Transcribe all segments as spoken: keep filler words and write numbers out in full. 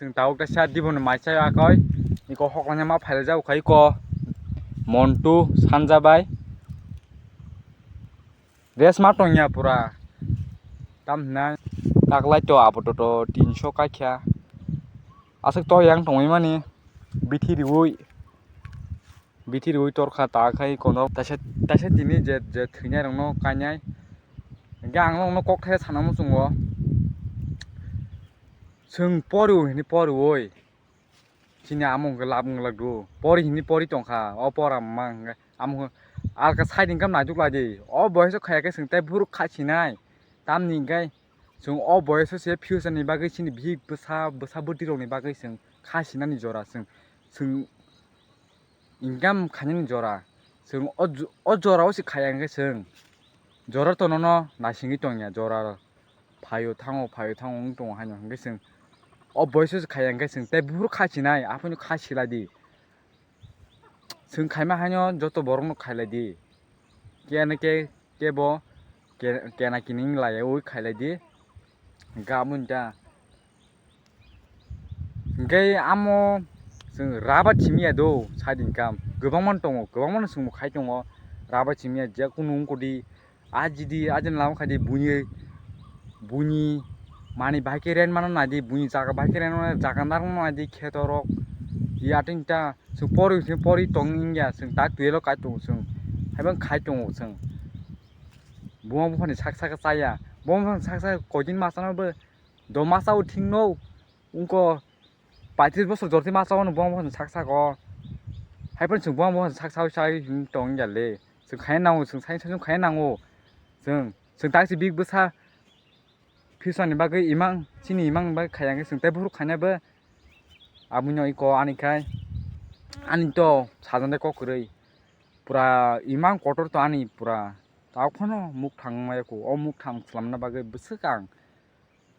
Chwng tabuk kaisa diboni mai chai akoi. Iko hoklangya ma phailajak kha iko. Montu sanja bai. Rest ma tongya pura. Tam hwnai taklai to abo toto tinso kaikha. Aswk to yang tongwi mani bithi riwi. Bithi riwi torkha ta khai kono taisa taisa tini je je thwinai rokno kainai. Hwnkhe ang nokno kok thai sana muchungo. Chwng poriwi hwnwi poriwi. Chini amo hwnkhe lab wng glak du. Pori hwnwi pori tongkha. O pora mang hwnkhe amo hwnkhe alka side hwnkhe naituk lai di. O boyos o khaya khe chwng tei buhruk khaisinai. Tamni hwnkhe chwng o boyos o se future ni bagwi chini bihik bwsa bwsa bwtwi rokni bagwi chwng khaisinani jora chwng chwng income khainani jora. Chwng o jo-, o jora o se khaya hwnkhe chwng jora to nono naisingwi tongya jora phaio thango phaio thango wng tongo haino hwnkhe chwng o boyos o se khaya hwnkhe chwng tei buphuru khaisinai aphano khaisilai di. Chwng khaima haino joto borokno khailai di. Kene ke kebo ke-, kena kining laiwi khailai di. Hwnkhe amo hwnkhe Hwnkhe amo chwng rubber simi ya do side income kwbangma tongo, kwbangma no chwngbo khai tongo rubber simi ya je kunu wngkha di ajidi ajini lama khai di buini buini manwi bahai khe rent mano nai di buini jaga bahai khe rent mano jaga narwkna nai di kheto rok ya tini ta chwng pori chwng pori tong wngya chwng tak twelve o kai tongo chwng haibo khai tongo chwng buma buphani sak saka chaya buma buphani sak saka koitin masa no bo do masa o thing no wngkha paitris bosor jorti masa o no buma buphani sak saka o hai phano chwng buma buphani sak saka sai tong ya le chwng khai nango chwng sai chwng khai nango chwng chwng tak si big bwsa future ni bagwi imang chini imang ni bagwi khaya hwnkhe chwng tei buphuru khainai bo aboni iko ani khai ani to sajani kok kwrwi pura imang kotor to ani pura tabuk phano mukthang maya kho o mukthang swlamna bagwi bwswk ang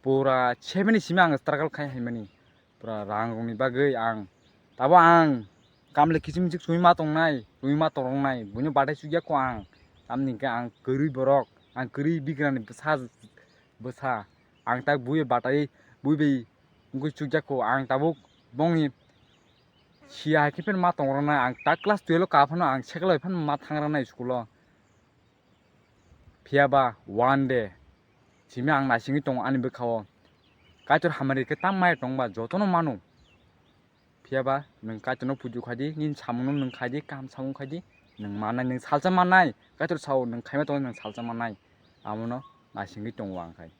pura seven ni simi ang struggle khai haimani pura rang rokni bagwi ang tabo ang kamle kiching miching chumi ma tongnai chumi ma toroknai buino bathai chukya kho ang tamni hwnkhe ang kwrwi borok ang kwrwi bigrani bwsa bwsa ang tak bui batai bui bai wngwi chukya kho ang tabuk bongni siya hai khe phano ma tong rwnai ang tak class twelve o ka phano ang cycle bai phano ma thang rwnai school o. Phiya ba one day simi ang naisingwi tongo ani bwkha o. Kaitor hamari khe tam maya tong ba jotono mano. Phiya ba nwng Kaitorno puju khai di, nini samungno nwng khai di, kaham samung khai di, nwng mannai, nwng salsa mannai. Kaitor sao nwng khaima tongo nwng salsa mannai. Amono naisingwi tongo ang khai.